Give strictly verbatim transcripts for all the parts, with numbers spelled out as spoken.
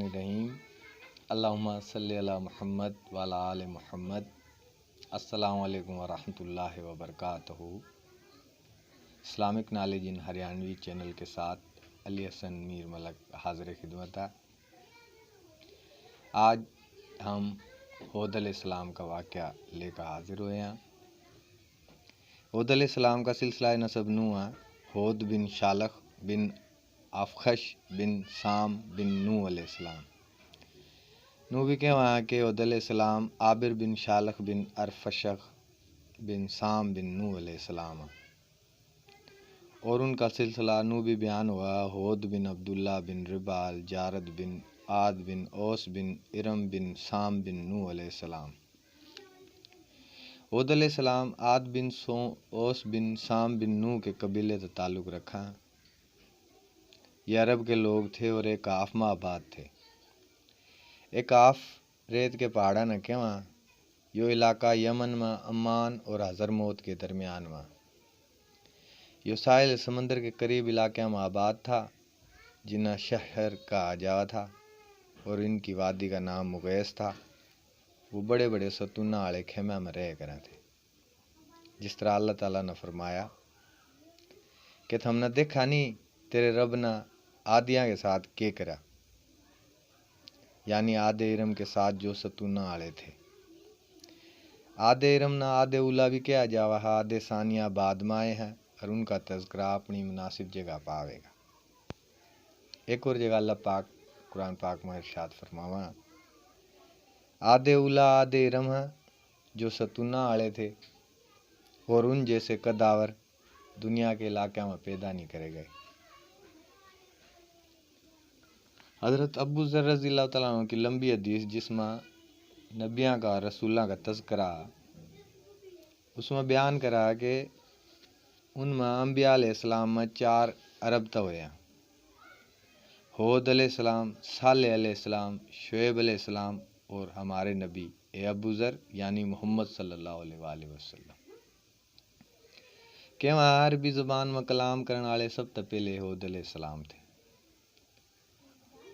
रहीम। अल्लाहुम्मा सल्लि अला मुहम्मद व अला आले मुहम्मद। अस्सलाम वालेकुम व रहमतुल्लाहि व बरकातहू। इस्लामिक नॉलेज इन हरियाणवी चैनल के साथ अली हसन मीर मलक हाजिर खिदमत है। आज हम हूद अलैहिस्सलाम का वाक़या लेकर हाजिर हुए हैं। हूद अलैहिस्सलाम का सिलसिला नसब नू है, हूद बिन शालख बिन अफखश बिन साम बिन नूह अलैहिस्सलाम। नू भी कहवा है कि हूद अलैहिस्सलाम आबिर बिन शालख बिन अरफशख बिन साम बिन नूह अलैहिस्सलाम है। और उनका सिलसिला नू भी बयान हुआ, हूद बिन अब्दुल्ला बिन रिबाल, जारद बिन आद बिन ओस बिन इरम बिन साम बिन नूह अलैहिस्सलाम। हूद अलैहिस्सलाम आद बिन सो-, ओस बिन साम बिन नूह के कबीले से ताल्लुक रखा। ये अरब के लोग थे और एक काफ में आबाद थे। एक काफ रेत के पहाड़ा न कहवा। यो इलाका यमन में अम्मान और हजरमौत के दरमियान में। यो साहिल समंदर के करीब इलाके में आबाद था, जिन्ना शहर कहा जावा था, और इनकी वादी का नाम मुगैस था। वो बड़े-बड़े सतूना आले खेम्या में रह करें थे। जिस तरह अल्लाह ताला ने फरमाया कि थमने देखा नहीं तेरे रब ने आदियां के साथ के करा, यानी आदे इरम के साथ जो सतूना आले थे। आदे इरम ना आदे उला भी कहा जावा है, आदे सानिया बाद में आए हैं और उनका तज़किरा अपनी मुनासिब जगह पर आवेगा। एक और जगह अल्लाह पाक कुरान पाक में इरशाद फरमावा, आदे उला आदे इरम हैं जो सतूना आले थे और उन जैसे कदावर दुनिया के इलाकों में पैदा नहीं करे गए। हज़रत अबू ज़र रज़ी अल्लाह तआला अन्हु की लंबी हदीस, जिसमें नबियां का, रसूलां का तज़किरा, उसमें बयान करा कि उनमें अम्बिया अलैहिस्सलाम में चार अरब तो होया। हूद अलैहिस्सलाम, सालेह अलैहिस्सलाम, शुएब अलैहिस्सलाम और हमारे नबी ए अबू ज़र यानी मोहम्मद सल्लल्लाहु अलैहि वसल्लम। कहवा अरबी ज़बान में कलाम करण आले सब तै पहले हूद अलैहिस्सलाम थे।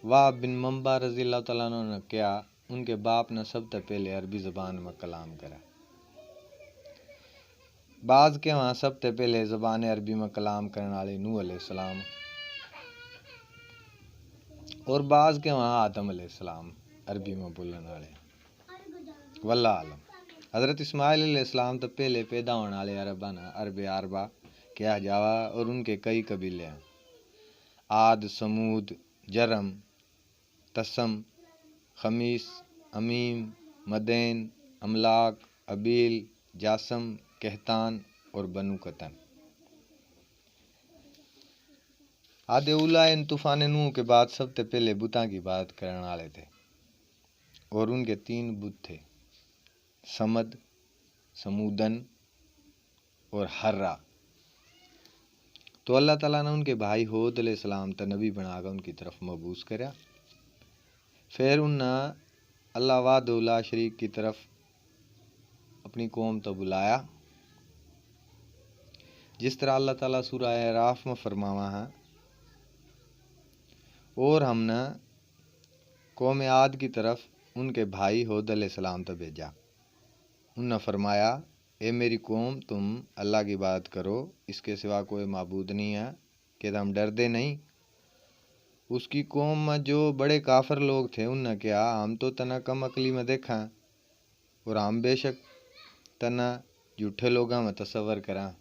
वाह बिन मंबा रज़ी अल्लाह तआला अन्हु ने कहा, उनके बाप ने सब तै पहले अरबी ज़बान में कलाम करा। बाज कहवा सब तै पहले ज़बान अरबी में कलाम करण आले नूह अलैहिस्सलाम और बाज कहवा आदम अलैहिस्सलाम अरबी में बोलण आले। वल्लाह आलम। हज़रत इस्माइल अलैहिस्सलाम तो पहले पैदा होने वाले अरबा ने अरब आरबा कहा जावा और उनके कई कबीले हैं। आद, समूद, जरम, तसम, खमीस, अमीम, मदैन, अमलाक, अबील, जासम, कहतान और बनु कतन। आदे उला इन तूफान नूह के बाद सबसे पहले बुतां की इबादत करण आले थे और उनके तीन बुत थे, समद, समूदन और हर्रा। तो अल्लाह ताला ने उनके भाई हूद अलैहिस्सलाम तै नबी बनाकर उनकी तरफ मबूस करया। फिर उन्हें अल्लाह वहदहू ला शरीक की तरफ अपनी कौम तो बुलाया। जिस तरह अल्लाह ताला सूरह अराफ में फरमावा है, और हमने कौम आद की तरफ उनके भाई हूद अलैहिस्सलाम तो भेजा। उन्हें फरमाया, ए मेरी कौम, तुम अल्लाह की इबादत करो, इसके सिवा कोई माबूद नहीं है, के तुम डरदे नहीं? उसकी कौम में जो बड़े काफिर लोग थे, उनने कहा, हम तो तन्ने कम अकली में देखां और हम बेशक तन्ने झूठे लोगां में तसव्वर करां।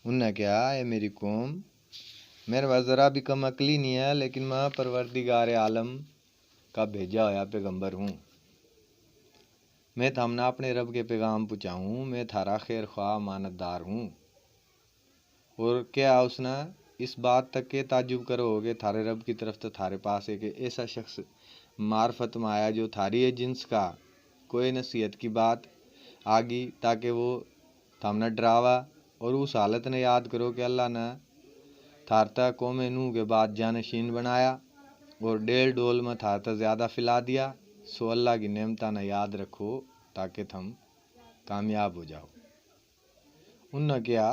उनने कहा, ए मेरी कौम, मेरे पास ज़रा भी कम अकली नहीं है, लेकिन मैं परवरदिगार आलम का भेजा होया पैगंबर हूँ। मैं थमने अपने रब के पैगाम पहुँचाऊँ, मैं थारा खैर ख्वाह अमानतदार हूँ। और क्या उसने इस बात तक के ताज्जुब करोगे, थारे रब की तरफ तो थारे पास एक ऐसा शख्स मार्फत में आया जो थारी ए जिन्स का कोई नसीहत की बात आगी, ताकि वो थमने डरावा। और उस हालत ने याद करो कि अल्लाह ने थारता कौम नूह के बाद जानशीन बनाया और डेल डोल में थारता ज़्यादा फैला दिया। सो अल्लाह की नेमता ने याद रखो, ताकि थम कामयाब हो जाओ। उनने कहा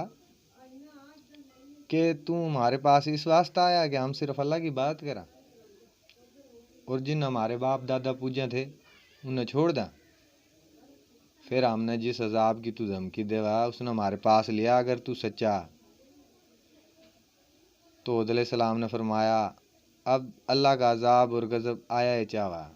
कि तू हमारे पास इस वास्ते आया कि हम सिर्फ अल्लाह की बात करा? और जिन हमारे बाप दादा पूज्या थे, उन्हें छोड़ दें। फिर हमने जिस अजाब की तू धमकी देवा, उसने हमारे पास लिया, अगर तू सच्चा।" तो हूद अलैहिस्सलाम ने फरमाया, "अब अल्लाह का अजाब और गजब आया ही चाहवा।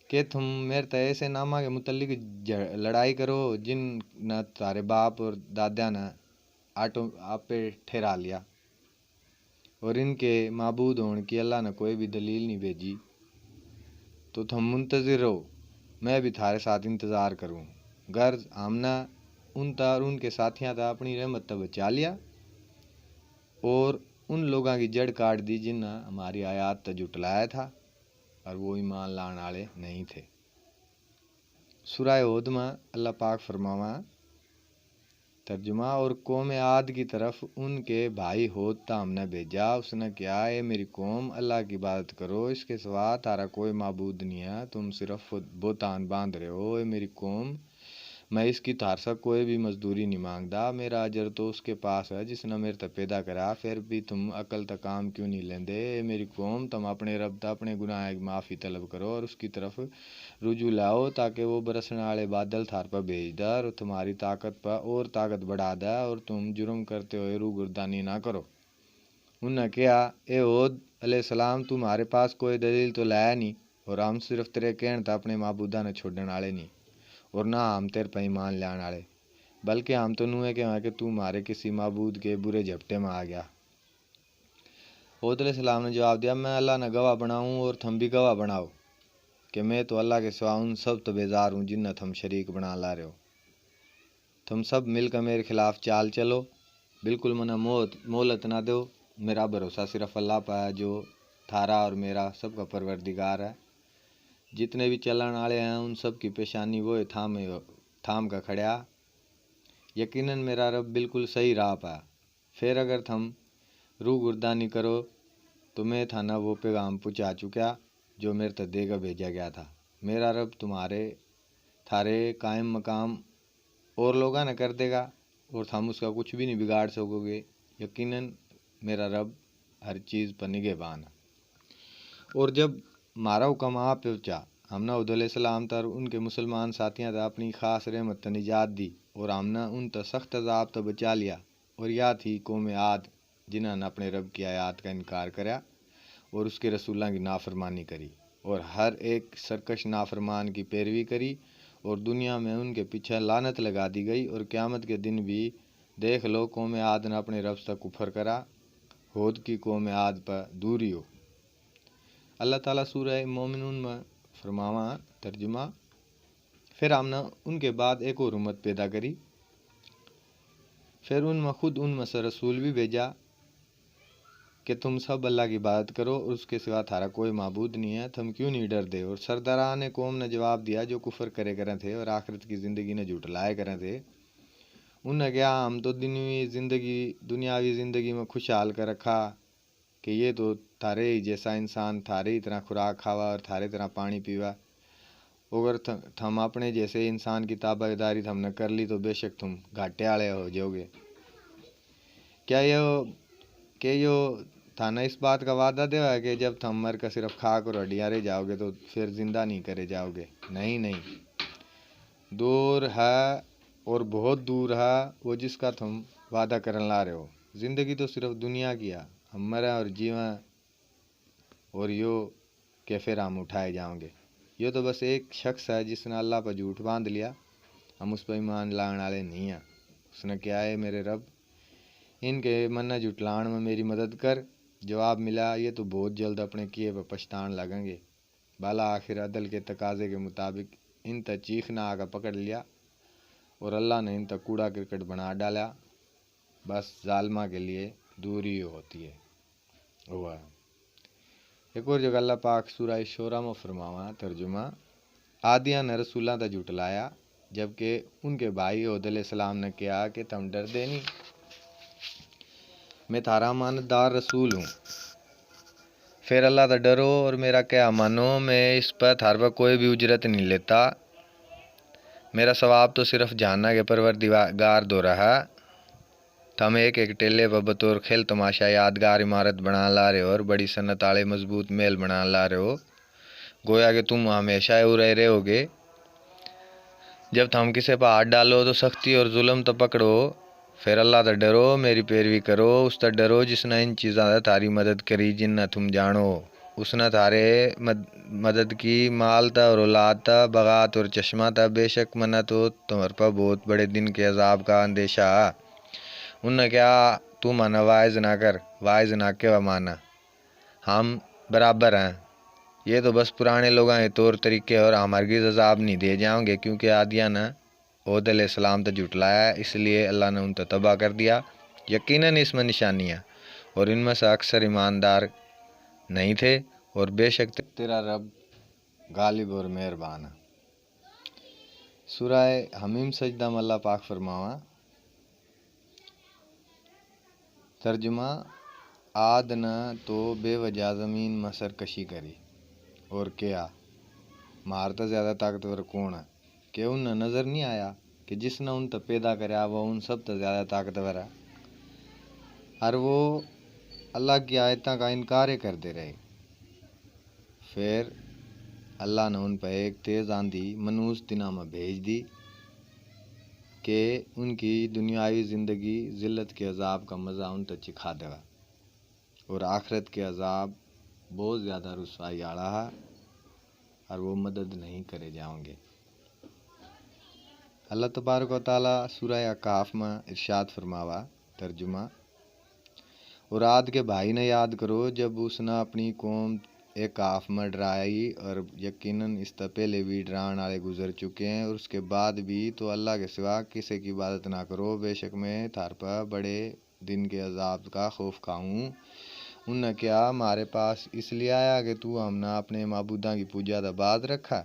के तुम मेरे तै ऐसे नामा के मुतल्लिक झ-, लड़ाई करो, जिन न थारे बाप और दादा ने आटो आपे ठहरा लिया, और इनके माबूद होण की अल्लाह ने कोई भी दलील नहीं भेजी, तो थम मुंतजिर रहो, मैं भी थारे साथ इंतजार करूँ। गर्ज हमने उन तै और उनके साथियां तै अपनी रहमत तै बचा लिया, और उन लोगां की जड़ काट दी जिन्हें हमारी आयात तै झुटलाया था, और वो ईमान लाण आले नहीं थे।" सूरह हूद में अल्लाह पाक फरमावा, तर्जुमा, और कौम आद की तरफ उनके भाई हूद ता हमने भेजा, उसने कहा, "ए मेरी कौम, अल्लाह की इबादत करो, इसके सिवा थारा कोई माबूद नहीं है, तुम सिर्फ बुहतान बांध रहे हो। ए मेरी कौम, मैं इसकी थार से कोई भी मजदूरी नहीं मांगदा, मेरा अजर तो उसके पास है जिसने मेरे तै पैदा करा, फिर भी तुम अकल तै काम क्यों नहीं लेंदे? ए मेरी कौम, तुम अपने रब तै अपने गुनाह की माफ़ी तलब करो और उसकी तरफ रुजू लाओ, ताके वो बरसण आळे बादल थार पै भेज दा और तुम्हारी ताकत पै और ताकत बढ़ा दा, और तुम जुर्म करते होए रूगुर्दानी ना करो।" उननै कह्या, "ए हूद अलैहिस्सलाम, तू म्हारे पास कोई दलील तो लाया नहीं, और हम सिर्फ तेरे कहण तै अपने माबूदां नै छोड़ण आळे नहीं, और ना हम तेरे पै ईमान ल्याण आळे, बल्कि हम तो न्यूए कह्या के तू म्हारे किसी माबूद के बुरे झपटे में आ गया।" हूद अलैहिस्सलाम ने जवाब दिया, "मैं अल्लाह ने गवाह बनाऊं और थम भी गवाह बनाओ कि मैं तो अल्लाह के सिवा उन सब तो बेजार हूँ जिन्हें थम शरीक बना ला रहे हो। थम सब मिलकर मेरे खिलाफ चाल चलो, बिल्कुल मना मोहत-, मोहलत ना दो। मेरा भरोसा सिर्फ अल्लाह पर है जो थारा और मेरा सबका परवरदिगार है। जितने भी चलण आले हैं उन सब की पेशानी वो है थाम, थाम का खड़ा। यकीनन मेरा रब बिल्कुल सही राह पर है।" फिर अगर थम रूगुर्दानी करो, तो मैं थाना वो पैगाम पहुँचा चुका जो मेरे तै देकर भेजा गया था। मेरा रब तुम्हारे, थारे कायम मकाम और लोगां ने कर देगा, और थम उसका कुछ भी नहीं बिगाड़ सकोगे। यकीनन मेरा रब हर चीज़ पर निगहबान है। और जब म्हारा हुक्म आ पहुँचा, हमने हूद अलैहिस्सलाम तर उनके मुसलमान साथियां तै अपनी खास रहमत तै निजात दी, और हमने उन तै सख्त अजाब तै बचा लिया। और या थी कौम आद, जिन्होंने अपने रब की आयात का इनकार करया और उसके रसूलां की नाफरमानी करी, और हर एक सरकश नाफरमान की पैरवी करी, और दुनिया में उनके पीछे लानत लगा दी गई, और क़यामत के दिन भी देख लो, कौम आद ने अपने रब से कुफर करा। हूद की कौम आद पर दूर ही हो। अल्लाह ताला सूरह मोमिनून में फरमावा, तर्जुमा, फिर हमने उनके बाद एक और उम्मत पैदा करी, फिर उनमें खुद उनमें से रसूल भी भेजा कि तुम सब अल्लाह की इबादत करो और उसके सिवा थारा कोई माबूद नहीं है, तुम क्यों नहीं डरदे? और सरदारान कौम ने जवाब दिया, जो कुफर करे करें थे और आखिरत की ज़िंदगी ने झुटलाए करें थे, उन्हें कहा, हम तो दुनियावी ज़िंदगी, दुनियावी ज़िंदगी में खुशहाल कर रखा कि ये तो थारे ही जैसा इंसान थारे ही तरह खुराक खावा और थारे तरह पानी पीवा। अगर थ-, थम अपने जैसे इंसान की ताबेदारी थमने कर ली तो बेशक तुम घाटे आले हो जाओगे। क्या यो, के यो थाने इस बात का वादा देवा है कि जब थम मर कर सिर्फ खाक और हड्डियां रह जाओगे तो फिर जिंदा नहीं करे जाओगे? नहीं, नहीं। दूर है और बहुत दूर है वो जिसका थम वादा करन ला रहे हो। जिंदगी तो सिर्फ दुनिया की है। हम मरें और जीवें और यो के फिर हम उठाए जाओगे। यो तो बस एक शख्स है जिसने अल्लाह पर झूठ बांध लिया, हम उस पर ईमान लाने वाले नहीं हैं। उसने कहा है, मेरे रब, इनके मन्ना झुटलाण में मेरी मदद कर। जवाब मिला, ये तो बहुत जल्द अपने किए पर पछतान लगेंगे। बाला आखिर अदल के तकाजे के मुताबिक इन तै चीख ना आकर पकड़ लिया और अल्लाह ने इन तै कूड़ा करकट बना डाला। बस जालमा के लिए दूर ही होती है। हुआ। एक और जगह अल्लाह पाक सूरह शोरा में फरमावा, तर्जुमा, आदियां ने रसूलां तै झुटलाया, जबकि उनके भाई हूद अलैहिस्सलाम ने कहा कि तुम डरदे नहीं, मैं थारा अमानतदार रसूल हूँ। फिर अल्लाह तै डरो और मेरा कहा मानो, मैं इस पर थारे पर कोई भी उजरत नहीं लेता। मेरा सवाब तो सिर्फ जहाना के परवरदिगार धोरै है। थम एक एक टेले पर बतौर खेल तमाशा यादगार इमारत बना ला रहे हो और बड़ी सन्नत आले मजबूत महल बना ला रहे हो। गोया कि तुम हमेशा उरे रहोगे। जब थम किसे पर हाथ डालो तो सख्ती और जुल्म तो पकड़ो, फिर अल्लाह तै डरो, मेरी पैरवी करो, उस तै डरो जिसनै इन चीज़ां तै थारी मदद करी जिननै थम जाणो। उसनै थारे मद-, मदद की माल तै और औलाद तै, बगात और चश्मा तै। बेशक मन्नै तो तुम्हारे पर बहुत बड़े दिन के अजाब का अंदेशा है। उननै कहा, तू मन्नै वाइज ना कर, वाइज ना कहवा मन्नै, हम बराबर हैं। ये तो बस पुराने लोगों के तौर तरीके हैं और हम हरगिज अजाब नहीं दिए जाएंगे, क्योंकि आदियां ने हूद अलैहिस्सलाम तै झुटलाया है, इसलिए अल्लाह ने उन तै तबाह कर दिया। यकीनन इसमें निशानी है, और इनमें से अक्सर ईमानदार नहीं थे, और बेशक ते-, तेरा रब गालिब और मेहरबान है। सूरह हमीम सजदा में अल्लाह पाक फरमावा, तर्जुमा, आद नै तो बेवजह ज़मीन में सरकशी करी और कहा, म्हार तै ज़्यादा ताकतवर कौन है? के उन्हें नज़र नहीं आया कि जिसनै उन तै पैदा करया, वो उन सब तै ज़्यादा ताकतवर है? अर वो अल्लाह की आयतां का इनकार ए करते रहे। फिर अल्लाह नै उन पै एक तेज आंधी मनहूस दिनां में भेज दी कि उनकी दुनियावी ज़िंदगी जिल्लत के अजाब का मज़ा उन तै चिखा देवै, और आखरत के अजाब बहुत ज़्यादा रुसवाई आला है, और वो मदद नहीं करे जाओगे। अल्लाह तबारक व तआला सूरह अहकाफ में इरशाद फरमावा, तर्जुमा, और आद के भाई नै याद करो, जब उसनै अपनी कौम अहकाफ में डराई, और यकीनन इस तै पहले भी डराण आले गुजर चुके हैं, और उसके बाद भी तो अल्लाह के सिवा किसे की इबादत ना करो। बेशक मैं थार पै बड़े दिन के अजाब का खौफ खाऊं। उननै कहा, म्हारे पास इसलिए आया कि तू हमनै अपने माबूदां की पूजा तै बाज रखा?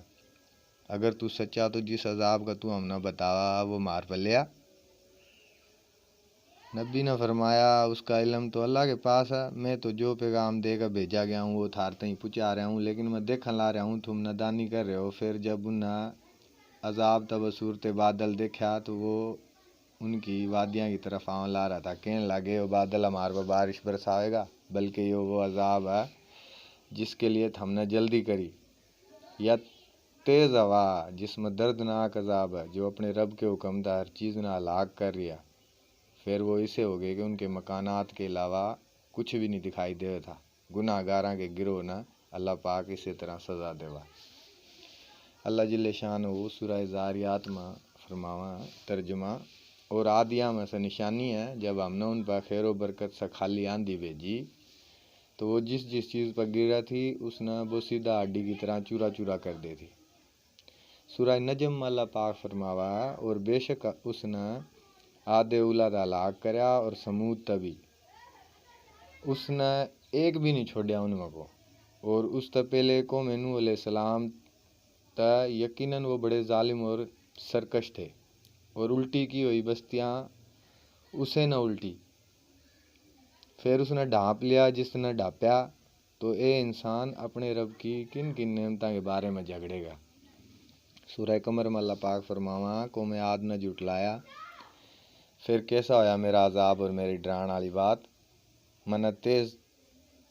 अगर तू सच्चा तो जिस अजाब का तू हमनै बतावा, वो म्हार पै ल्या। नबी नै फरमाया, उसका इल्म तो अल्लाह के पास है, मैं तो जो पैगाम देकर भेजा गया हूँ, वो थार ताहीं पहुँचा रहा हूँ, लेकिन मैं देखण ला रहा हूँ, तुम नादानी कर रहे हो। फिर जब उन्हें अजाब तै बसूरत बादल देखा, तो वो उनकी वादियां की तरफ आवन ला रहा था। कहने लगे, यो बादल हमारे पर बारिश बरसावेगा, बल्कि यो वो अजाब है जिसके लिए हमने जल्दी करी, या तेज हवा जिसमें दर्दनाक अजाब है, जो अपने रब के हुक्म तै हर चीज़ नै हलाक कर रहा। फिर वो इसे हो गए कि उनके मकानात के अलावा कुछ भी नहीं दिखाई दे था। गुनाहगारां के गिरोह नै अल्लाह पाक इसे तरह सजा देवा। अल्लाह जिल्ले शान हो सूरह जारियात में फरमावा, तर्जुमा, और आदियां में से निशानी है, जब हमने उन पर खैर व बरकत से खाली आंधी भेजी, तो वो जिस जिस चीज़ पर गिरा थी, उसने बोसीदा हड्डी की तरह चूरा चूरा कर दे थी। सूरह नजम में अल्लाह पाक फरमावा, और बेशक उसने आदे उला दा हलाक करया और समूद तै भी। उसने एक भी नहीं छोड़या उनमें को। और उस तै पहले कौम नूह अलैहिस्सलाम तै यकीनन वो बड़े जालिम और सरकश थे, और उल्टी की हुई बस्तियां उसे न उल्टी। फिर उसने ढांप लिया जिसने ढापया। तो ए इंसान अपने रब की किन किन नेमतां के बारे में झगड़ेगा? सूरह कमर में अल्लाह पाक फरमावा, कौम आद ने झुटलाया, फिर कैसा होया मेरा अजाब और मेरी डराण आली बात। मन्ने तेज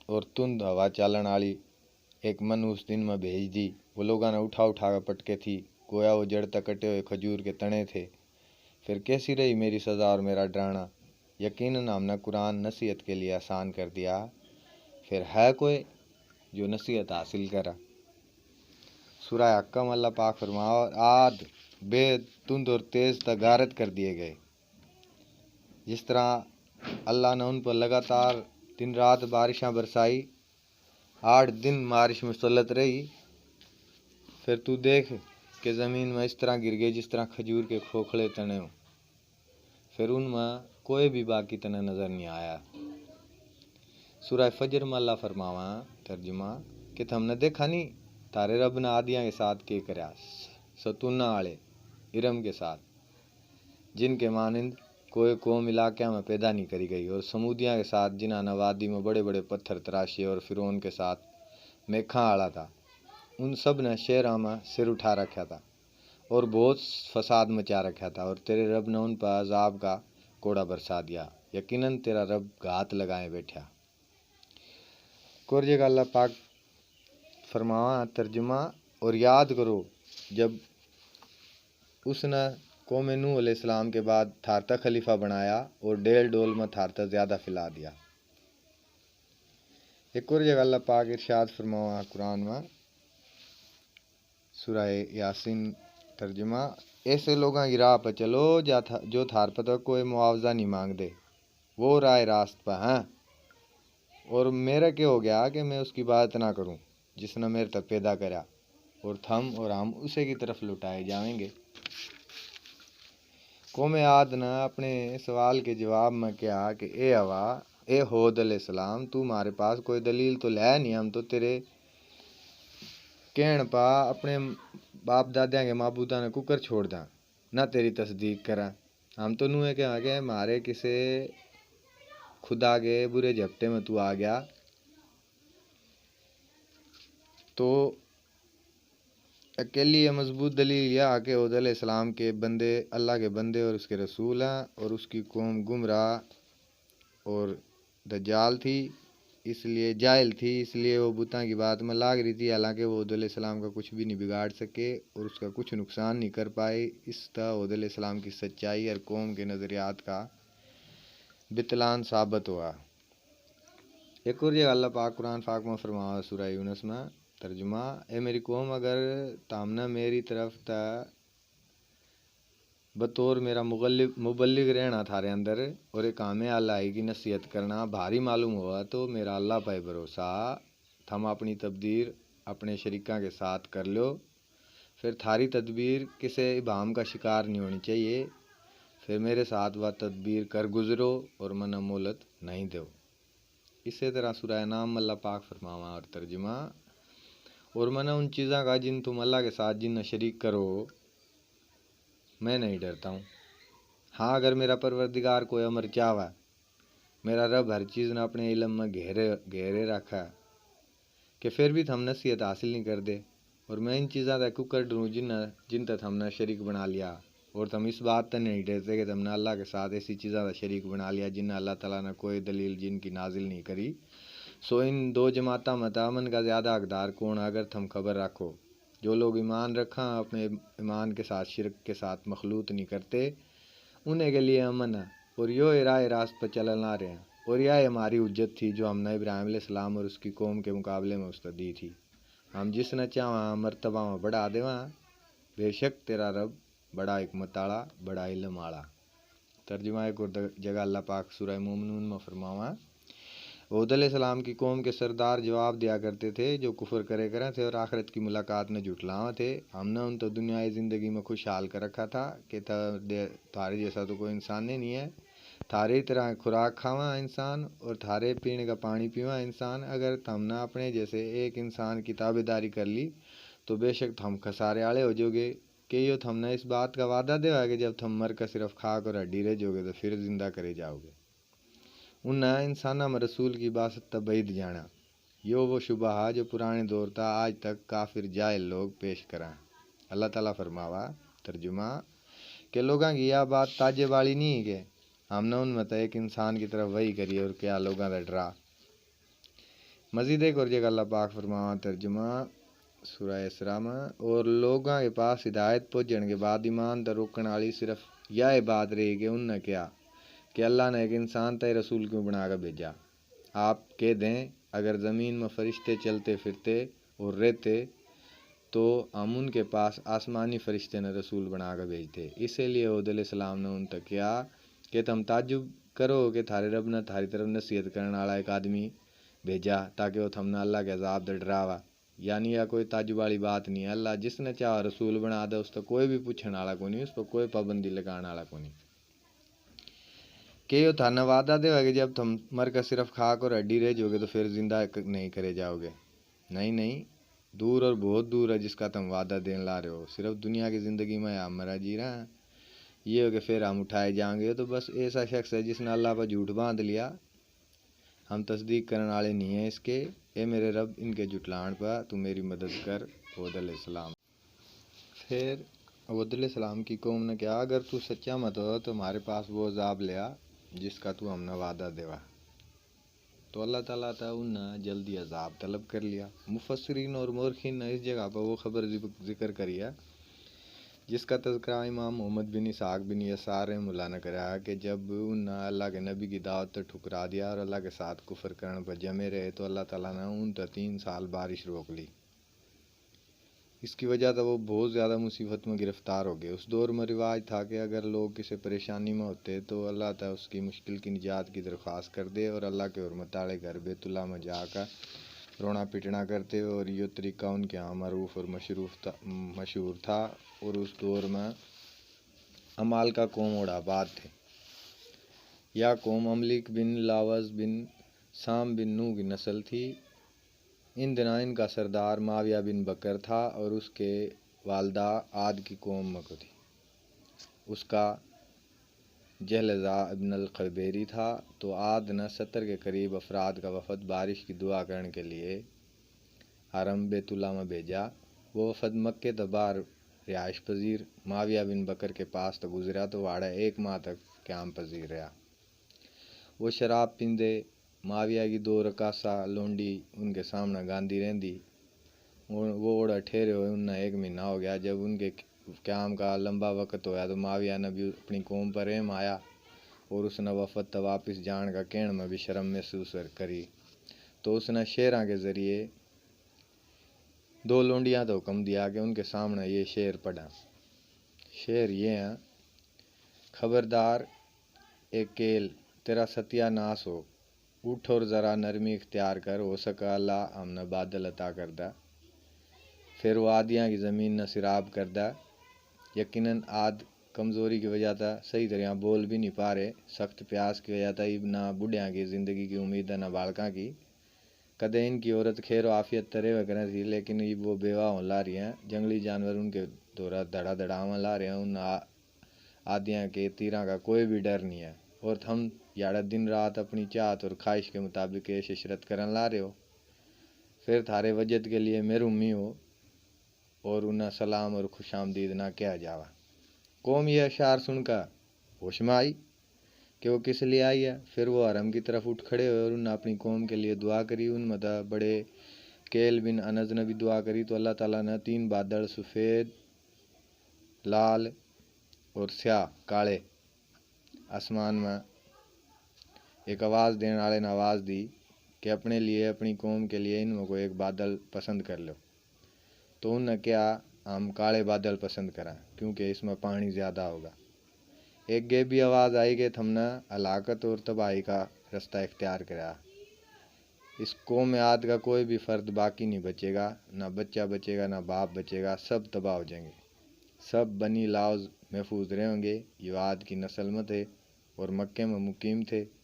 और तुंद हवा चालण आली एक मन उस दिन में भेज दी। वो लोगां ने उठा उठा के पटके थी, गोया वो जड़ तक कटे हुए खजूर के तने थे। फिर कैसी रही मेरी सजा और मेरा डराना? यकीनन हमने कुरान नसीहत के लिए आसान कर दिया। फिर है कोई जो नसीहत हासिल करा? सूरह हक्का में अल्लाह पाक फरमावा, और आद बेधुंध और तेज तै गारत कर दिए गए। जिस तरह अल्लाह ने उन पर लगातार दिन रात बारिशां बरसाई, आठ दिन बारिश मुसलत रही, फिर तू देख के ज़मीन में इस तरह गिर गए जिस तरह खजूर के खोखले तने हो। फिर उनमें कोई भी बाकी तने नज़र नहीं आया। सूरह फजर में अल्लाह फरमावा, तर्जुमा, कि थमने देखा नहीं थारे रब ने आदियां के साथ के करया, सतूना आले इरम के साथ, जिनके मानंद कोई कौम इलाकियां में पैदा नहीं करी गई, और समूदियां के साथ जिन्होंने वादी में बड़े बड़े पत्थर तराशे और फिरौन के साथ मेखा आला था, उन सब ने शहरां में सिर उठा रखा था और बहुत फसाद मचा रखा था, और तेरे रब ने उन पर अजाब का कोड़ा बरसा दिया। यकीनन तेरा रब घात लगाए बैठा। कुरजे का अल्लाह पाक फरमावा, तर्जुमा, और याद करो जब उसने कौम नूह अलैहिस्सलाम के बाद थारता खलीफा बनाया और डेल डोल में थारता ज़्यादा फैला दिया। एक और जगह अल्लाह पाक इरशाद फरमावा कुरान में, सूरह यासीन, तर्जुमा, ऐसे लोगों की राह पर चलो जा था, जो थार पर तो कोई मुआवजा नहीं मांगते, वो राह रास्त पर हैं। और मेरा क्या हो गया कि मैं उसकी इबादत ना करूं, जिसने मेरे तक पैदा करा, और थम और हम उसे की तरफ लौटाए जाएंगे। कौम आद ने अपने सवाल के जवाब में कहा कि ए हवा, ए होद अलैहिस्सलाम, तू हमारे पास कोई दलील तो लै नहीं, हम तो तेरे कहण पा अपने बाप दाद्या के माबूदा ने कुकर छोड़ दा, ना तेरी तस्दीक करा। हम तो नूहे कहा के हमारे किसे खुदा के बुरे झपटे में तू आ गया, तो अकेली ये मजबूत दलील यह है कि हूद अलैहिस्सलाम के बंदे अल्लाह के बंदे और उसके रसूल हैं, और उसकी कौम गुमराह और दज्जाल थी, इसलिए जाहिल थी, इसलिए वो बुतां की बात में लाग रही थी। हालांकि वो हूद अलैहिस्सलाम का कुछ भी नहीं बिगाड़ सके और उसका कुछ नुकसान नहीं कर पाए। इस तरह हूद अलैहिस्सलाम की सच्चाई और कौम के नज़रियात का बितलान साबित हुआ। एक और जगह अल्लाह पाक कुरान पाक में फरमावा, सूरह यूनुस में, तर्जुमा, ए मेरी कौम, अगर तामना मेरी तरफ ता बतौर मेरा मुगल्लिग, मुबल्लिग रहना थारे अंदर और एक आमे अल्लाह की नसीहत करना भारी मालूम हुआ, तो मेरा अल्लाह पे भरोसा, थम अपनी तकदीर अपने शरीकां के साथ कर लो। फिर थारी तदबीर किसे इबाम का शिकार नहीं होनी चाहिए। फिर मेरे साथ वह तदबीर कर गुजरो और मना मोहलत नहीं दो। इसी तरह सूरह अनाम अल्लाह पाक फरमावा और तर्जुमा, और मना उन चीज़ों का जिन तुम अल्लाह के साथ जिन शरीक करो, मैं नहीं डरता हूँ। हाँ, अगर मेरा परवरदिगार कोई अमर चाहवा, मेरा रब हर चीज़ ने अपने इलम में घेरे, घेरे रखा है कि फिर भी थम नसीहत हासिल नहीं कर दे। और मैं इन चीज़ां तै क्यूकर डरूं जिन, जिन तै थमने शरीक बना लिया, और थम इस बात तै नहीं डरते कि थमने अल्लाह के साथ ऐसी चीज़ां तै शरीक बना लिया जिन अल्लाह ताला ने कोई दलील जिनकी नाजिल नहीं करी। सो इन दो जमातां में तै अमन का ज़्यादा हकदार कौन है, अगर थम खबर रखो? जो लोग ईमान रखा अपने ईमान के साथ शिरक के साथ मखलूत नहीं करते, उन्हें के लिए अमन है, और यो ए राह रास्त पर चलन आ रहे हैं। और यह हमारी हुज्जत थी जो हमने इब्राहिम अलैहिस्सलाम और उसकी कौम के मुकाबले में उसका दी थी। हम जिसने चाहवा मर्तबा में बढ़ा देवा। बेशक तेरा रब बड़ा हिकमत आला, बड़ा इल्म आला। तर्जुमा एक और द-, जगह अल्लाह पाक सूरह मोमिनून में फरमावा, हूद अलैहिस्सलाम की कौम के सरदार जवाब दिया करते थे, जो कुफर करे करें थे और आखिरत की मुलाकात ने झुटलावा थे। हमने उन तो दुनियाई ज़िंदगी में खुशहाल कर रखा था कि था-, दे-, थारे जैसा तो कोई इंसान ही नहीं है। थारे ही तरह खुराक खावा इंसान और थारे पीने का पानी पीवा इंसान। अगर थमने अपने जैसे एक इंसान की ताबेदारी कर ली, तो बेशक थम खसारे आले हो जाओगे। के यो थमने इस बात का वादा देवा कि जब थम मर कर सिर्फ खाक और हड्डी रह जाओगे, तो फिर जिंदा करे जाओगे? उन्हें इंसाना में रसूल की बासत तबईद जाना। यो वो शुबहा जो पुराने दौर ता आज तक काफिर जाहिल लोग पेश करा। अल्लाह ताला फरमावा, तर्जुमा, के लोगां की यह बात ताज्जुब वाली नहीं है कि हमने उनमें तै एक इंसान की तरफ वही करी और क्या लोगां तै डरा? मजीद एक और जगह अल्लाह पाक फरमावा, तर्जुमा सूरह इसरा में, और लोगां के पास हिदायत पहुँचण के बाद ईमान तै रोकण वाली सिर्फ यह बात रही कि उनने कहा कि अल्लाह ने एक इंसान तय रसूल क्यों बना के भेजा? आप कह दें, अगर ज़मीन में फरिश्ते चलते फिरते और रहते तो हम उनके पास आसमानी फरिश्ते ने रसूल बना के भेजते। इसीलिए हूद अलैहिस्सलाम ने उन तक कहा कि तुम ताज्जुब करो कि थारे रब ने थारी तरफ नसीहत करण वाला एक आदमी भेजा ताकि वो थमने अल्लाह के अजाब तै डरावा। यानी यह कोई ताज्जुब वाली बात नहीं है। अल्लाह जिसने चाह रसूल बना दे, उस पर कोई भी पूछण वाला कोनी, उस पर कोई पाबंदी लगाण वाला कोनी। के यो थाने वादा देवा कि जब तुम मर कर सिर्फ खाक और हड्डी रह जाओगे तो फिर जिंदा क-, नहीं करे जाओगे? नहीं, नहीं, दूर और बहुत दूर है जिसका तुम वादा देने ला रहे हो। सिर्फ दुनिया की जिंदगी में हम मरा जी रहे हैं, ये हो कि फिर हम उठाए जाएंगे। तो बस ऐसा शख्स है जिसने अल्लाह पर झूठ बांध लिया। हम तस्दीक करने वाले नहीं हैं इसके। ए मेरे रब, इनके झुटलाण पर तू मेरी मदद कर। हूद अलैहिस्सलाम। फिर हूद अलैहिस्सलाम की कौम ने कहा, अगर तू सच्चा मत हो तो हमारे पास वो अजाब ले आ जिसका तू हमने वादा देवा। तो अल्लाह ताला तै उन्हें जल्दी अजाब तलब कर लिया। मुफस्सिरीन और मौरखीन ने इस जगह पर वो खबर जिक-, जिक्र करी है, जिसका तज़किरा इमाम मोहम्मद बिन इसहाक बिन यसार रहमुल्लाह ने करा कि जब उन्हें अल्लाह के नबी की दावत तै ठुकरा दिया और अल्लाह के साथ कुफर करण पर जमे रहे, तो अल्लाह ताला ने उन तै तीन साल बारिश रोक ली। इसकी वजह तै वो बहुत ज़्यादा मुसीबत में गिरफ्तार हो गए। उस दौर में रिवाज था कि अगर लोग किसी परेशानी में होते, तो अल्लाह तै उसकी मुश्किल की निजात की दरख्वास्त कर दे और अल्लाह के हुरमत आले घर बैतुल्ला में जाकर रोना पिटना करते, और यो तरीका उनके यहाँ मरूफ और मशरूफ था, मशहूर था। और उस दौर में अमालका कौम ओड़ा आबाद थे। या कौम अमलिक बिन लावज बिन साम बिन नूह की नस्ल थी। इन दिना इनका सरदार माविया बिन बकर था और उसके वालदा आद की कौम में को थी। उसका जहलजा इब्न अल खबेरी था। तो आद ने सत्तर के करीब अफराद का वफद बारिश की दुआ करने के लिए हरम बैतुल्ला में भेजा। वो वफद मक्के तै बाहर रिहाइश पजीर माविया बिन बकर के पास तै गुजरा, तो वाड़ै एक माह तक क्याम पजीर रहा। वो शराब पींदे, माविया की दो रकासा लोंडी उनके सामने गांदी रहंदी। वो, वो ओड़ा ठहरे हुए उन्हें एक महीना हो गया। जब उनके क्याम का लंबा वक्त होया, तो माविया ने भी अपनी कौम पर रहम आया और उसने वफद तै वापस जान का कहण में भी शर्म महसूस करी। तो उसने शेरां के जरिए दो लोंडियां तै हुक्म दिया कि उनके सामने ये शेर पढ़ा। शेर ये हैं, खबरदार ए केल, तेरा सत्यानाश हो। उठ और ज़रा नरमी इख्तियार कर, हो सका अल्लाह हमने बादल अता कर दा। फिर वो आदियां की ज़मीन न सिराब कर दा। यकीनन आद कमज़ोरी की वजह तै सही तरह बोल भी नहीं पा रहे। सख्त प्यास की वजह तै इब ना बुढ़ियां की ज़िंदगी की उम्मीद है, ना बालकां की। कदे इनकी औरत खैर आफियत तै रहवे करें थी, लेकिन इब वो बेवा होण ला रही हैं। जंगली जानवर उनके धोरा धड़ा धड़ा आवन ला रहे हैं। उन आ-, आदियां के तीरां का कोई भी डर नहीं है। और थम याड़ा दिन रात अपनी चाहत और ख्वाहिश के मुताबिक ऐश इशरत करन ला रहे हो। फिर थारे वजद के लिए महरूमी हो और उन्हें सलाम और खुशामदीद ना कहा जावा। कौम ये अशार सुनकर होश में आई कि वो किस लिए आई है। फिर वो हरम की तरफ उठ खड़े हुए और उन्हें अपनी कौम के लिए दुआ करी। उनमें तै बड़े केल बिन अनज ने भी दुआ करी। तो अल्लाह ताला ने तीन बादल, सफ़ेद, लाल और स्याह, काले, आसमान में एक आवाज़ देने वाले ने आवाज़ दी कि अपने लिए, अपनी कौम के लिए इनमें को एक बादल पसंद कर लो। तो उनने कहा, हम काले बादल पसंद करा, क्योंकि इसमें पानी ज़्यादा होगा। एक गैबी आवाज़ आई कि थमने हलाकत और तबाही का रास्ता इख्तियार करा। इस कौम आद का कोई भी फ़र्द बाकी नहीं बचेगा, ना बच्चा बचेगा, ना बाप बचेगा, सब तबाह हो जाएंगे। सब बनी लाउज महफूज रहेंगे। यो आद की नस्ल में थे और मक्के में मुकीम थे।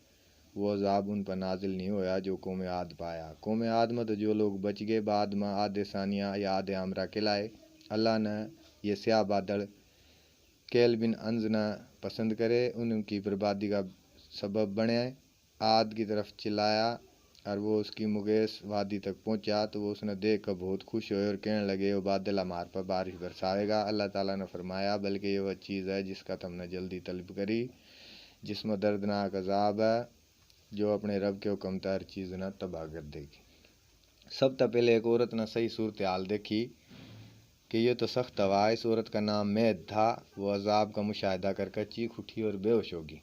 वो अजाब उन पर नाजिल नहीं होया जो कौम आद पाया। कौम आद में तो जो लोग बच गए, बाद में आदे सानिया या आदे आमरा कहलाए। अल्लाह ने ये स्याह बादल केल बिन अंज ने पसंद करे, उनकी बर्बादी का सबब बने। आद की तरफ चिल्लाया और वो उसकी मुगेस वादी तक पहुंचा, तो वो उसने देख कर बहुत खुश हुए और कहने लगे, वो बादल हमार पर बारिश बरसावेगा। अल्लाह ताला ने फरमाया, बल्कि ये वह चीज़ है जिसका तुमने जल्दी तलब करी, जिसमें दर्दनाक अजाब है, जो अपने रब के हुक्म तै हर चीज़ ने तबाह कर देगी। सब तै पहले एक औरत ने सही सूरत हाल देखी कि ये तो सख्त हवा है। इस औरत का नाम मेहद था। वो अजाब का मुशाहिदा करके चीख उठी और बेहोश होगी।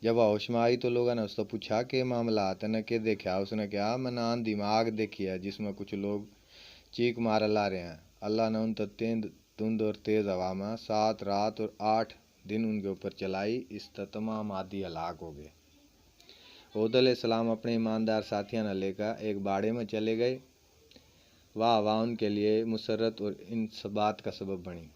जब वह होश में आई तो लोगों ने उससे पूछा कि मामला, तने के देखा? उसने कहा, मैंने आंधी में आग देखी है, जिसमें कुछ लोग चीख मार ला रहे हैं। अल्लाह ने उन तक तेंद धुंध और तेज हवा में सात रात और आठ दिन उनके ऊपर चलाई। इस तक तमाम आदि हलाक हो गए। हूद अलैहिस्सलाम अपने ईमानदार साथियों ने लेकर एक बाड़े में चले गए। वह हवा उनके लिए मुसरत और इंसबात का सबब बनी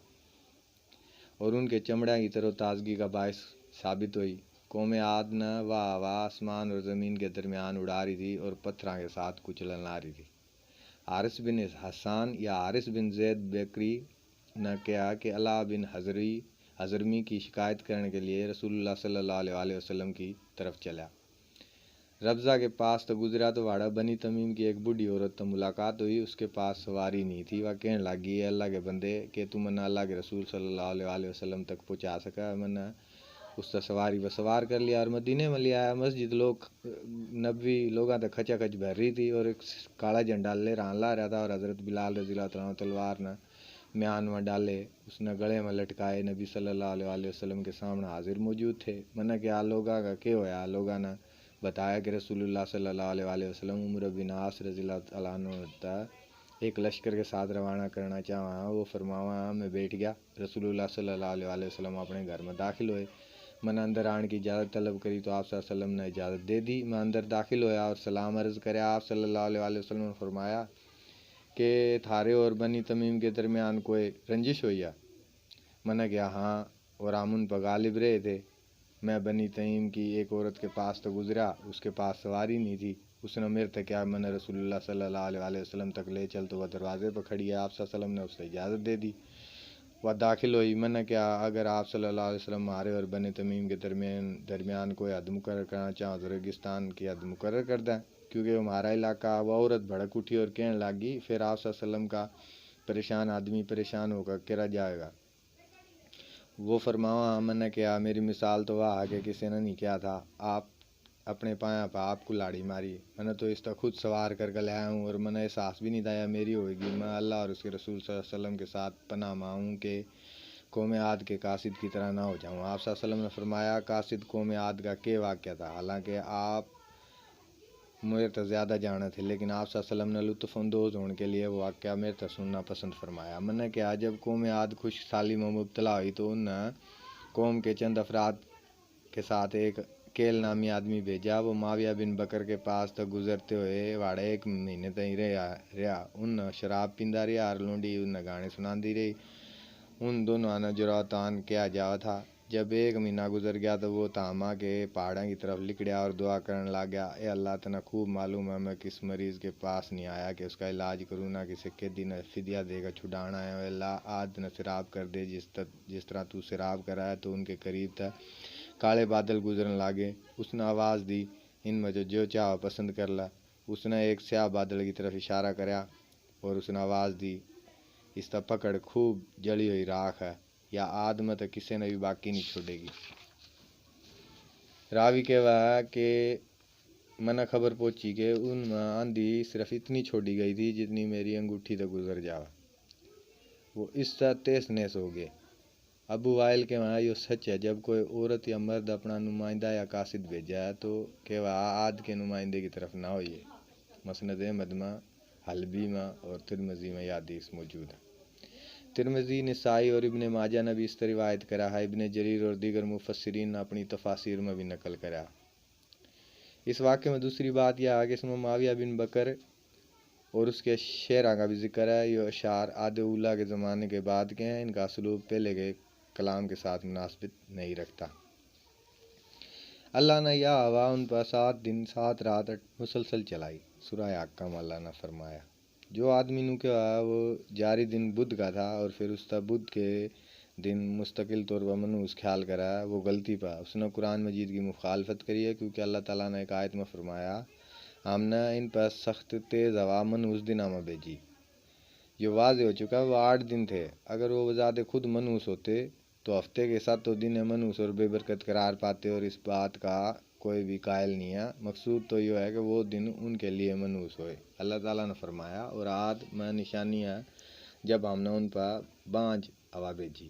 और उनके चमड़ियां की तरोताजगी का बायस साबित हुई। कौम आद ने वह हवा आसमान और ज़मीन के दरमियान उड़ा रही थी और पत्थरां के साथ कुचलन ला रही थी। हारिस बिन हसान या हारिस बिन जैद बेकरी ने कहा कि अला बिन हजरी, हजरमी की शिकायत करने के लिए रसूलुल्लाह सल्लल्लाहु अलैहि वसल्लम की तरफ चला। रबजा के पास तो गुजरा तो वाड़ा बनी तमीम की एक बूढ़ी औरत तो मुलाकात हुई। उसके पास सवारी नहीं थी। वह कहने लगी, "ए अल्लाह के बंदे, के तू मन्ना अल्लाह के रसूल सल्लल्लाहु अलैहि वसल्लम तक पहुँचा सका? मन्ना उसका सवारी पर सवार कर लिया और मदीने में ले आया। मस्जिद लोग नबी लोगों तक खचाखच भर रही थी और एक काला झंडा ले रहन ला रहा था और हज़रत बिलाल रज़ी अल्लाह तआला अन्हु तलवार न म्यान में डाले, उसने गले में लटकाए, नबी सल्लल्लाहु अलैहि वसल्लम के सामने हाजिर मौजूद थे। मन्ने कहा, "लोगां का के होया?" लोगां ने बताया कि रसूलुल्लाह सल्लल्लाहु अलैहि वसल्लम उमर बिन आस रज़ी अल्लाह तआला अन्हु तै एक लश्कर के साथ रवाना करना चाहवा, वो फरमावा, मैं बैठ गया। रसूलुल्लाह सल्लल्लाहु अलैहि वसल्लम अपने घर में दाखिल हुए। मैंने अंदर आने की इजाज़त तलब करी तो आप सल्लल्लाहु अलैहि वसल्लम ने इजाज़त दे दी। मैं अंदर दाखिल होया और सलाम अर्ज़ करया। आप सल्लल्लाहु अलैहि वसल्लम ने फरमाया कि थारे और बनी तमीम के दरमियान कोई रंजिश हुई है? मैंने कहा, हाँ, और हम उन पर गालिब रहे थे। मैं बनी तमीम की एक औरत के पास तो गुजरा, उसके पास सवारी नहीं थी। उसने मेरे तक कहा, मैंने रसूलुल्लाह सल्लल्लाहु अलैहि वसल्लम तक ले चल, तो वह दरवाजे पर खड़ी है। आप सल्लल्लाहु अलैहि वसल्लम ने उसे इजाज़त दे दी। वह दाखिल हुई। मैंने कहा, अगर आप सल्लल्लाहु अलैहि वसल्लम हमारे और बनी तमीम के दरमियान दरमियान कोई हद मुकर्रर करना चाहो तो रेगिस्तान की हद मुकर्रर कर दें, क्योंकि वो हमारा इलाका। वह औरत भड़क उठी और कहने लगी, फिर आप सल्लल्लाहु अलैहि वसल्लम का परेशान आदमी परेशान होकर किरा जाएगा? वो फरमावा, हाँ, मैंने कहा, मेरी मिसाल तो वह है कि किसी ने नहीं कहा था, आप अपने पाया पर आप कुल्हाड़ी मारी। मैंने तो इसका खुद सवार करके लाया हूँ और मैंने एहसास भी नहीं था या मेरी होगी। मैं अल्लाह और उसके रसूल सल्लल्लाहु अलैहि वसल्लम के साथ पनाह मांगूँ कि कौम आद के कासिद की तरह ना हो जाऊँ। आप सल्लल्लाहु अलैहि वसल्लम ने फरमाया, कासिद कौम आद का के वाक़या था? हालांकि आप मेरे तो ज़्यादा जाने थे, लेकिन आप सल्लल्लाहु अलैहि वसल्लम ने लुत्फ अंदोज होने के लिए वो वाक़या मेरे तो सुनना पसंद फरमाया। मैंने कहा, जब कौम आद खुशहाली में मुब्तला हुई तो उन कौम के चंद अफराद के साथ एक केल नामी आदमी भेजा। वो माविया बिन बकर के पास तक गुजरते हुए वाड़े एक महीने ताई रहा रहा। उन शराब पींदा रहा और लूंडी उन गाने सुनाती रही। उन दोनों ने जुरातान कहा जावा था। जब एक महीना गुजर गया तो वो तामा के पहाड़ां की तरफ लिकड़या और दुआ करने लग गया, ए अल्लाह, तन्ने खूब मालूम है मैं किस मरीज के पास नहीं आया कि उसका इलाज करूँ, ना किसी कैदी ने फिदिया देकर छुड़ाना है। ए अल्लाह, आद ने शराब कर दे जिस त-, जिस तरह तू शराब करा है। तो उनके करीब था, काले बादल गुजरन लागे। उसने आवाज़ दी, इनमें जो जो चाह पसंद कर ला। उसने एक स्याह बादल की तरफ इशारा करया और उसने आवाज़ दी, इसका पकड़ खूब जली हुई राख है, या आद में तो किसी ने भी बाकी नहीं छोड़ेगी। रावी कहवा कि मन्ने खबर पहुंची कि उनमें आंधी सिर्फ इतनी छोड़ी गई थी जितनी मेरी अंगूठी तक गुजर जावा। वो इससे तहस नहस हो गए। अबू वाइल के वहाँ यो सच है, जब कोई औरत या मर्द अपना नुमाइंदा या कासिद भेजा है तो के वह आद के नुमाइंदे की तरफ ना होइए। मसनद अहमद में, हलबी में और तिरमिजी में यह हदीस मौजूद है। तिरमिजी, निसाई और इब्ने माजा ने भी इस तरह रिवायत करा है। इब्ने जरीर और दीगर मुफस्सिरीन ने अपनी तफासिर में भी नकल करा। इस वाक़े में दूसरी बात यह है कि इसमें माविया बिन बकर और उसके शेरां का भी जिक्र है। ये अशार आदे उला के ज़माने के बाद के हैं, इनका असलूब पहले के कलाम के साथ मुनासबत नहीं रखता। अल्लाह ने यह हवा उन पर सात दिन सात रात मुसलसल चलाई। सूरह अहकाम। अल्लाह ने फरमाया, जो आदमी नू के है वो जारी दिन बुध का था और फिर उसका बुध के दिन मुस्तकिल तौर पर मनहूस ख्याल करा, वो गलती पा। उसने कुरान मजीद की मुखालफत करी है, क्योंकि अल्लाह ताला ने एक आयत में फरमाया, हमने इन पर सख्त तेज़ हवा मनहूस दिना में भेजी। ये वाजे हो चुका है, वो आठ दिन थे। अगर वो बजाते खुद मनहूस होते तो हफ्ते के सातों दिन मनहूस और बेबरकत करार पाते, और इस बात का कोई भी कायल नहीं है। मकसूद तो यो है कि वो दिन उनके लिए मनहूस होए। अल्लाह ताला ने फरमाया, और आद में निशानी है, जब हमने उन पर बांझ हवा भेजी,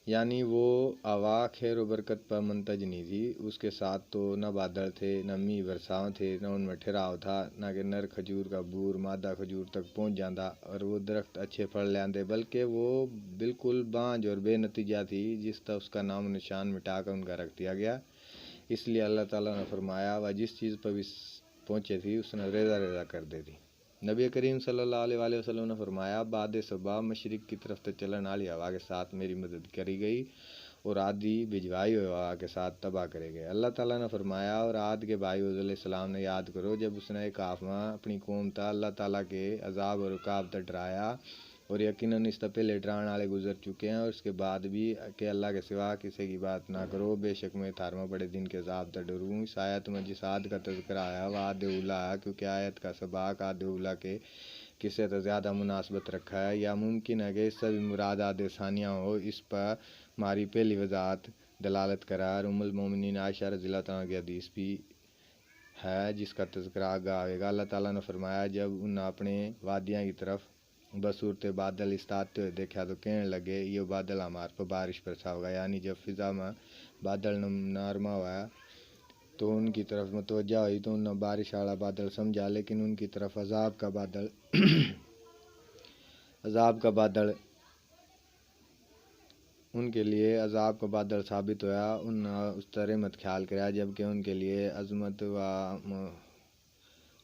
यानी वो हवा खैर व बरकत पर मुंतज नहीं थी। उसके साथ तो न बादल थे, न मींह बरसाव थे, न उनमें ठहराव था, न कि नर खजूर का बूर मादा खजूर तक पहुंच जाता और वो दरख्त अच्छे फल ल्याते, बल्कि वो बिल्कुल बांझ और बेनतीजा थी, जिस तरह उसका नाम निशान मिटाकर उनका रख दिया गया। इसलिए अल्लाह ताला ने फरमाया, वह जिस चीज़ पर भी पहुँचे थी, उसने रेजा रेजा कर दे थी। नबी करीम सल्लल्लाहु अलैहि वसल्लम ने फरमाया, बाद सबा मशरिक की तरफ तै चलण आली हवा के साथ मेरी मदद करी गई और आधी भिजवाई हुई हवा के साथ तबाह करे गए। अल्लाह ताला ने फरमाया, और आद के भाई हूद अलैहिस्सलाम ने याद करो, जब उसने एक हाफ में अपनी कौम तै अल्लाह ताला के अजाब और उकाब तै डराया, और यकीनन इस तै पहले डराने वाले गुजर चुके हैं, और इसके बाद भी कि अल्लाह के सिवा किसी की बात ना करो, बेशक मैं थारे में बड़े दिन के अजाब तै डरूँ। इस आयत में जिस आद का तज़किरा आया, वह आद उला है, क्योंकि आयत का सबाक आद उला के किस्से तै ज़्यादा मुनासबत रखा है। या मुमकिन है कि इससे भी मुराद आद सानिया हो। इस पर हमारी पहली वजाहत दलालत करा। और उम्मुल मोमिनीन आयशा रज़ी अल्लाह तआला अन्हा की हदीस भी है, जिसका तज़किरा आगे आवेगा। अल्लाह ताला ने फरमाया, जब उन अपने वादियां की तरफ बसूरत बादल इस्ताते हुए देखा तो कहने लगे, यो बादल हमारे पर बारिश बरसावेगा। यानी जब फिजा में बादल नम-, नरमा हुआ तो उनकी तरफ मुतवज्जा हुई तो उन्हें बारिश वाला बादल समझा, लेकिन उनकी तरफ अजाब का बादल अजाब का बादल उनके लिए अजाब का बादल साबित होया। उन उस तरह मत ख्याल करया, जबकि उनके लिए अजमत व म-,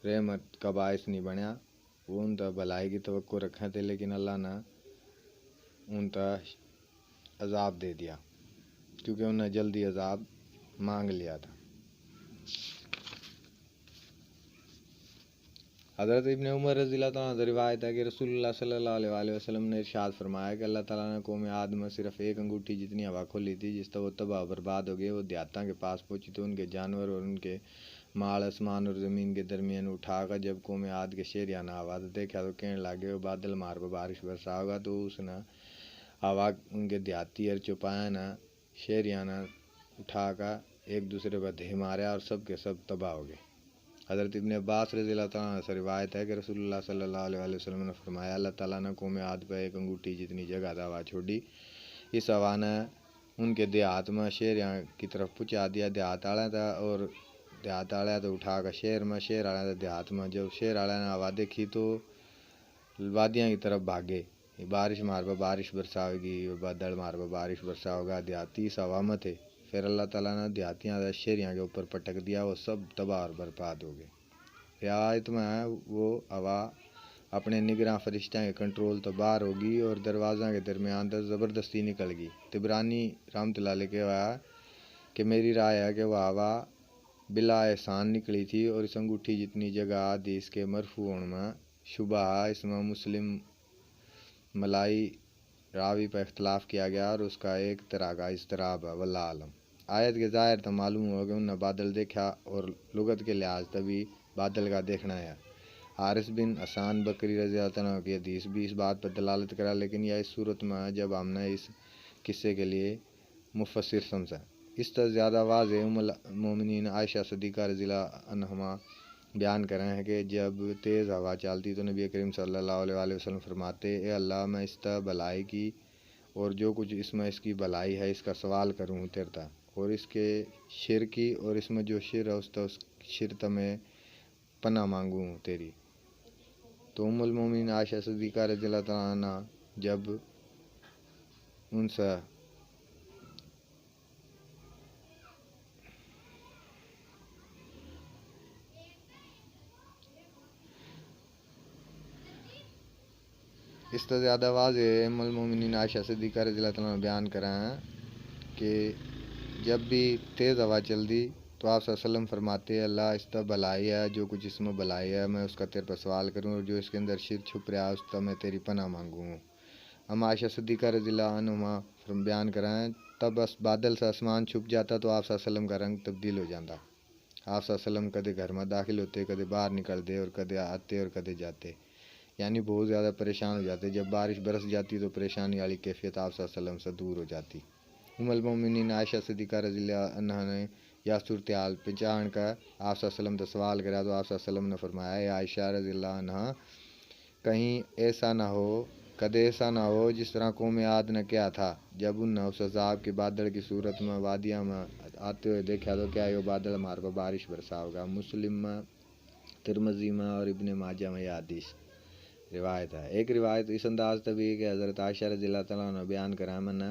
रहमत का बायस नहीं बनया। वो उन तक भलाई की तवक्को रखे थे, लेकिन अल्लाह ने उन तक अजाब दे दिया, क्योंकि उन्हें जल्दी अजाब मांग लिया था। हज़रत इब्ने उमर रज़ी अल्लाह तआला अन्हु से रिवायत है कि रसूलुल्लाह सल्लल्लाहु अलैहि वसल्लम ने इरशाद फरमाया कि अल्लाह ताला ने कौम आद में सिर्फ एक अंगूठी जितनी हवा खोली थी, जिससे वो तबाह बर्बाद हो गए। वो देहातां के पास पहुंची तो उनके जानवर और उनके माल आसमान और ज़मीन के दरमियान उठाकर जब कौम आद के शहरिया ने हवा तो देखा तो कहने लगे, वो बादल मार पर बारिश बरसावेगा। तो उसने हवा उनके देहाती और चौपाया ने शहरिया ने उठाकर एक दूसरे पर धे मारा और सब के सब तबाह हो गए। हज़रत इब्ने अब्बास रज़ी अल्लाह तआला अन्हु से रिवायत है कि रसूलुल्लाह सल्लल्लाहु अलैहि वसल्लम ने फरमाया, अल्लाह ताला ने कौम आद पर एक अंगूठी जितनी जगह हवा छोड़ी। इस हवा ने उनके देहात में शहरिया की तरफ पहुँचा दिया, देहात आले तक और देहात आले तो उठाकर शहर में, शहर आले तो देहात में। जब शहर आले ने हवा देखी तो वादियां की तरफ भागे, ये बारिश मार पर बारिश बरसावेगी, ये बादल मार पर बारिश बरसावेगा। देहाती इस हवा में थे। फिर अल्लाह ताला ने देहातियां का शहरियां के ऊपर पटक दिया, वो सब तबाह और बर्बाद हो गए। रिवायत में है, वो हवा अपने निगरां फरिश्तों के कंट्रोल तो बाहर होगी और दरवाज़ा के दरमियान तो ज़बरदस्ती निकल गई। तिबरानी रहमतुल्लाह अलैह कहवा कि मेरी राय है कि वह हवा बिला एहसान निकली थी और इस अंगूठी जितनी जगह हदीस के मरफू होने में शुबहा। इसमें मुस्लिम मलाई रावी पर इख्तलाफ किया गया और उसका एक तरह का इजतराब है, वल्लाह आलम। आयत के जाहिर तो मालूम हो कि उन्हें बादल देखा और लुगत के लिहाज तै भी बादल का देखना है। हारिस बिन हसान बकरी रज़ी अल्लाह तआला अन्हु की हदीस भी इस बात पर दलालत करा, लेकिन यह इस सूरत में है जब हमने इस किस्से के लिए मुफस्सिर समझा। इस तै ज़्यादा वाज़ेह उम्मुल मोमिनीन आयशा सिद्दीक़ा रज़ी अल्लाह अन्हा बयान करें हैं कि जब तेज़ हवा चलती तो नबी करीम सल्लल्लाहु अलैहि वसल्लम फरमाते, ए अल्लाह, मैं इस तै भलाई की और जो कुछ इसमें इसकी भलाई है, इसका सवाल करूँ हूँ तेरे तै, और इसके शिर की, और इसमें जो शिर है, उस तै उस शिर तै मैं पनाह मांगू हूँ तेरी। तो उम्मुल मोमिनीन आयशा सिद्दीक़ा रज़ी अल्लाह तआला अन्हा जब उनसे इस तै ज़्यादा वाज़ेह उम्मुल मोमिनीन आयशा सिद्दीक़ा रज़ी अल्लाह तआला अन्हा बयान करा हैं कि जब भी तेज़ हवा चलदी तो आप सल्लल्लाहु अलैहि वसल्लम फरमाते, अल्लाह, इस तै भलाई है, जो कुछ इसमें भलाई है, मैं उसका तेरे पर सवाल करूँ, और जो इसके अंदर शिर छुप रहा है, उस तै मैं तेरी पनाह मांगू हूँ। अम्मा आयशा सिद्दीक़ा रज़ी अल्लाह अन्हा फरम-, बयान करा हैं, तब बस बादल से आसमान छुप जाता तो आप सल्लल्लाहु अलैहि वसल्लम का रंग तब्दील हो जाता। आप सल्लल्लाहु अलैहि वसल्लम कदे घर में दाखिल होते, कदे बाहर निकलते और कदे आते और कदे जाते, यानी बहुत ज़्यादा परेशान हो जाते। जब बारिश बरस जाती तो परेशानी वाली कैफियत आप सल्लल्लाहु अलैहि वसल्लम से दूर हो जाती। उम्मुल मोमिनीन आयशा सिद्दीक़ा रज़ी अल्लाह अन्हा ने यह सूरत हाल पहचान कर आप सल्लल्लाहु अलैहि वसल्लम तै सवाल करा तो आप सल्लल्लाहु अलैहि वसल्लम ने फरमाया, ए आयशा रज़ी अल्लाह अन्हा, कहीं ऐसा ना हो, कदे ऐसा ना हो जिस तरह कौम आद ने किया था, जब उन्हें उस अजाब के बादल की सूरत में वादियां में आते हुए देखा तो क्या यो बादल हमारे पर बारिश बरसावेगा। मुस्लिम में, तिरमिज़ी में और इब्ने माजा में यह हदीस रिवायत है। एक रिवायत इस अंदाज तै भी कि हज़रत आयशा रज़ी अल्लाह तआला अन्हा बयान करा, मैंने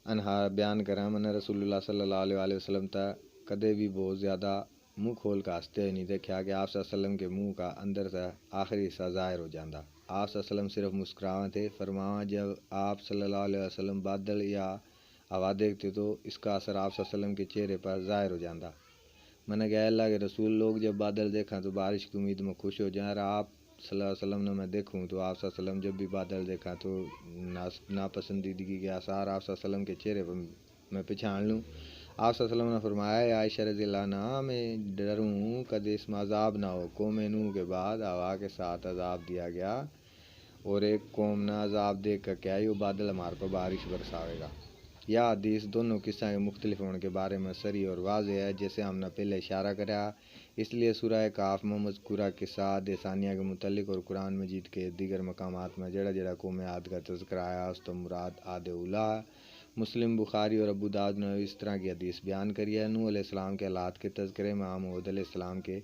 अन्हा बयान करा, मैंने रसूलुल्लाह सल्लल्लाहु अलैहि वसल्लम तै कदे भी बहुत ज़्यादा मुंह खोल के हंसते हुए नहीं देखा कि आप सल्लल्लाहु अलैहि वसल्लम के मुंह का अंदर से आखिरी हिस्सा जाहिर हो जाता। आप सल्लल्लाहु अलैहि वसल्लम सिर्फ मुस्कुरावे थे। फरमावा, जब आप सल्लल्लाहु अलैहि वसल्लम बादल या हवा देखते तो इसका असर आप सल्लल्लाहु अलैहि वसल्लम के चेहरे पर जाहिर हो जाता। मैंने कहा, अल्लाह के रसूल, लोग जब बादल देखें तो बारिश की उम्मीद में खुश हो जाएं, और आप सल्लल्लाहु अलैहि वसल्लम ने मैं देखूं तो आप सल्लल्लाहु अलैहि वसल्लम जब भी बादल देखें तो नास-, नापसंदीदगी के आसार आप सल्लल्लाहु अलैहि वसल्लम के चेहरे पर मैं पहचान लूँ। आप सल्लल्लाहु अलैहि वसल्लम ने फरमाया, "या आयशा रज़ी अल्लाह अन्हा, मैं डरूँ कदे इसमें अजाब ना हो।" कौम नूह के बाद हवा के साथ अजाब दिया गया और एक कौम ने अजाब देख कर कहा, "यो बादल हमारे पर बारिश बरसावेगा।" यह हदीस दोनों किस्सा के मुख्तलिफ होने के बारे में सरी और वाजे है। जैसे हमने पहले इशारा करा, इसलिए सूरह काफ में मज़कूरा किस्सा देसानिया के मुतल्लिक और कुरान मजीद के दीगर मकामात में जड़ा जड़ा कौम आद का तज़किरा आया, उस तो मुराद आद उला। मुस्लिम, बुखारी और अबू दाऊद ने इस तरह की हदीस बयान करी है। नूह अलैहिस्सलाम के हालात के तज़किरे में हम हूद अलैहिस्सलाम के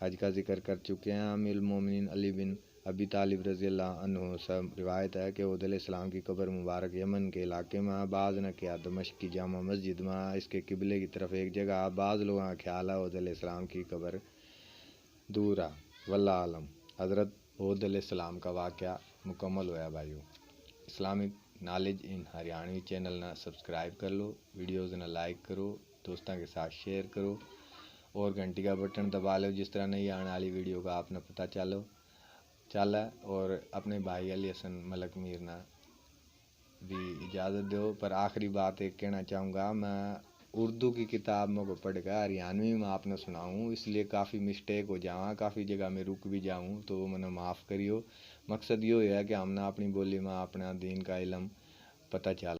हज का जिक्र कर चुके हैं। अमीरुल मोमिनीन अली बिन अबी तालिब रज़ी अल्लाह अन्हु से रिवायत है कि हूद अलैहिस्सलाम की कब्र मुबारक यमन के इलाके में है। बाज़ ने कहा दमिश्क की जामा मस्जिद में है। इसके किबले की तरफ एक जगह है। बाज़ लोगों का ख्याल है हूद अलैहिस्सलाम की कब्र दूर है। वल्लाह आलम। हज़रत हूद अलैहिस्सलाम का वाक़या मुकम्मल होया भाइयों। Islamic Knowledge in Haryanvi channel ना subscribe कर लो, videos ना like करो, दोस्तों के साथ share करो और घंटी का बटन दबा लो, जिस तरह नई आने वाली video का आपने पता चलो चाला। और अपने भाई अली हसन मलक मीर ना भी इजाज़त दो। पर आखिरी बात एक कहना चाहूँगा, मैं उर्दू की किताब में को पढ़ के हरियाणवी में आपने सुनाऊँ, इसलिए काफ़ी mistake हो जावा, काफ़ी जगह में रुक भी जाऊँ, तो वो मैंने माफ़ करियो। मकसद यो है कि हमने अपनी बोली में अपना दीन का इलम पता चल